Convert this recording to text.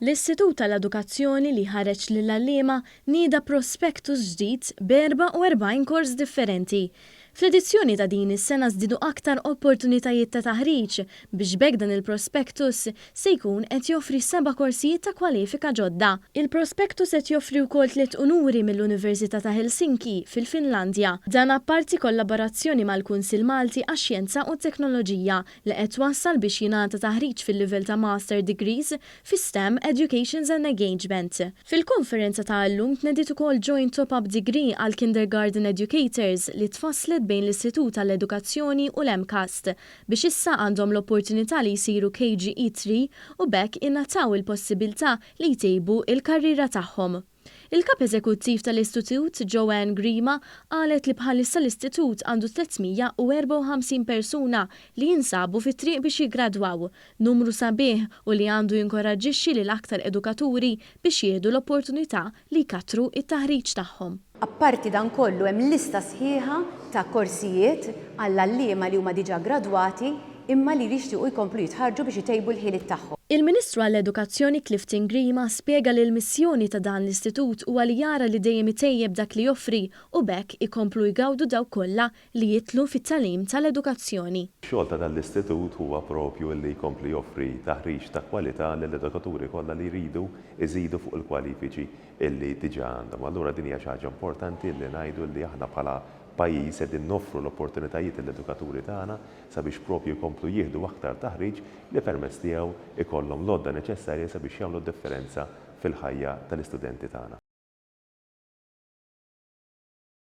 L-Istitut tal-Edukazzjoni li jħarreġ lill-għalliema nieda prospectus ġdid b'44 kors differenti. Fl-edizzjoni ta' din is-sena żdiedu aktar opportunitajiet ta' taħriġ biex b'hekk dan il-prospectus se jkun qed joffri seba' korsijiet ta' kwalifika ġodda. Il-prospectus qed joffri wkoll tliet unuri mill-Università ta' Helsinki, fil-Finlandja. Dan apparti kollaborazzjoni mal-Kunsill Malti għax-Xjenza u t-Teknoloġija li qed twassal biex jingħata taħriġ fil-livell ta' Master Degrees fi STEM Educations and Engagement. Fil-konferenza ta' llum tnediet ukoll Joint Top-Up Degree għal Kindergarten Educators li tfasslet bejn l-Istitut għall-Edukazzjoni u l-MCAST biex issa għandhom l-opportunità li jsiru KGE 3 u b'hekk ingħataw il-possibilità li jtejbu l-karriera tagħhom. Il-Kap Eżekuttiv tal-Istitut, Joanne Grima, qalet li bħalissa l-Istitut għandu 354 persuna li jinsabu fit-triq biex jiggradwaw, numru sabiħ u li għandu jinkoraġġixxi lil aktar edukaturi biex jieħdu l-opportunità li jkattru t-taħriġ tagħhom. Apparti dan kollu hemm lista sħiħa ta' korsijiet għall-għalliema li huma diġà gradwati imma li jixtiequ jkomplu jitħarrġu biex itejbu l-ħiliet tagħhom. Il-Ministru għall-Edukazzjoni Clifton Grima spjega li l-missjoni ta' dan l-istitut huwa li jara li dejjem itejjeb dak li joffri u b'hekk ikomplu jgawdu dawk kollha li jidħlu fit-tagħlim tal-edukazzjoni. Ix-xogħol ta' dan l-istitut huwa propju li jkompli joffri taħriġ ta' kwalità lill-edukaturi kollha li jridu jżidu fuq il-kwalifiċi illi diġà għandhom. Allura din hija xi ħaġa importanti li ngħidu li aħna bħala pajjiż qegħdin noffru l-opportunitajiet lill-edukaturi tagħna sabiex propju jkomplu jieħdu aktar taħriġ li permezz tiegħu jkollhom l-għodda neċessarja sabiex jagħmlu d-differenza fil-ħajja tal-istudenti tagħna.